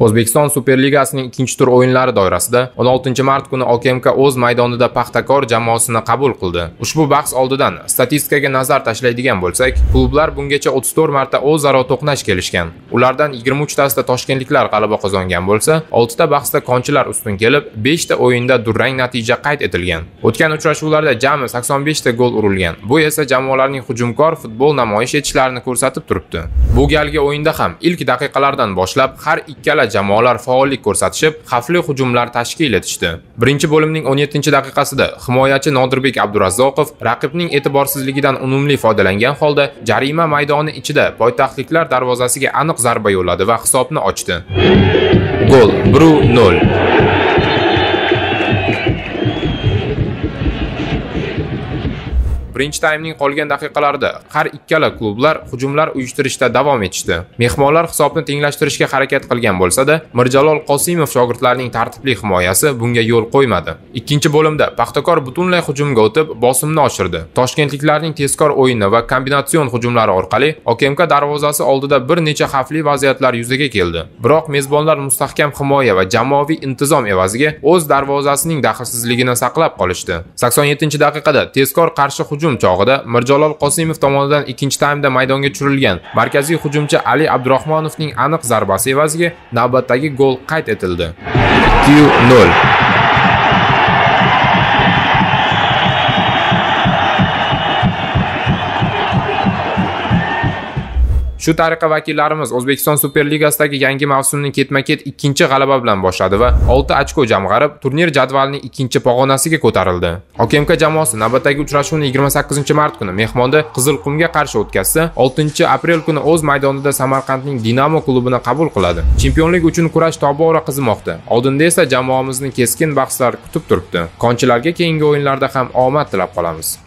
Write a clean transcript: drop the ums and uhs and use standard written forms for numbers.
O'zbekiston Superligasining ikkinchi tur o'yinlari doirasida 16-mart kuni OKMK o'z maydonida Paxtakor jamoasini qabul qildi. Ushbu bahs oldidan statistikaga nazar tashlaydigan bo'lsak, klublar bungacha 34 marta o'zaro to'qnash kelishgan. Ulardan 23 tasida toshkentliklar g'alaba qozongan bo'lsa, 6 ta bahsda konchilar ustun kelib, 5 ta o'yinda durang natija qayd etilgan. O'tgan uchrashuvlarda jami 85 ta gol urilgan. Bu esa jamoalarning hujumkor futbol namoyish etishlarini ko'rsatib turibdi. Bu galgi o'yinda ham ilk daqiqalardan boshlab har ikkala jamoalar faollik ko'rsatishib, xavfli hujumlar tashkil etishdi. Birinchi bo'limning 17-daqiqasida himoyachi Nodirbek Abdurazzoqov raqibning e'tiborsizligidan unumli foydalangan holda jarima maydoni ichida poytaxtliklar darvozasiga aniq zarba yo'lladi va hisobni ochdi. Gol 1-0. Birinchi taymning qolgan daqiqalarida har ikkala klublar hujumlar uyushtirishda davom etishdi. Mehmonlar hisobni tenglashtirishga harakat qilgan bo'lsa-da, Mirjalol Qosimov shogirdlarining tartibli himoyasi bunga yo'l qo'ymadi. Ikkinchi bo'limda Paxtakor butunlay hujumga o'tib, bosimni oshirdi. Toshkentliklarning tezkor o'yini va kombinatsion hujumlari orqali OKMK darvozasi oldida bir necha xavfli vaziyatlar yuzaga keldi. Biroq mezbonlar mustahkam himoya va jamoaviy intizom evaziga o'z darvozasining daxlsizligini saqlab qolishdi. 87-daqiqada tezkor qarshi hujum chog'ida Mirjalol Qosimov tomonidan ikkinchi taymda maydonga tushirilgan markaziy hujumchi Ali Abdurahmonovning aniq zarbasi evaziga navbatdagi gol qayd etildi. 2-0. Shu tariqa vakillarimiz O'zbekiston Superligasidagi yangi mavsumning ketma-ket ikkinchi g'alaba bilan boshladi va 6 ochko jamg'arib, turnir jadvalining ikkinchi pog'onasiga ko'tarildi. OKMK jamoasi navbatdagi uchrashuvni 28-mart kuni mehmonda Qizilqumga qarshi o'tkazsa, 6-aprel kuni o'z maydonida Samarqandning Dinamo klubini qabul qiladi. Chempionlik uchun kurash tobora qizimoqda. Oldinda esa jamoamizni keskin bahslar kutib turibdi. Konchilarga keyingi o'yinlarda ham omad tilab qolamiz.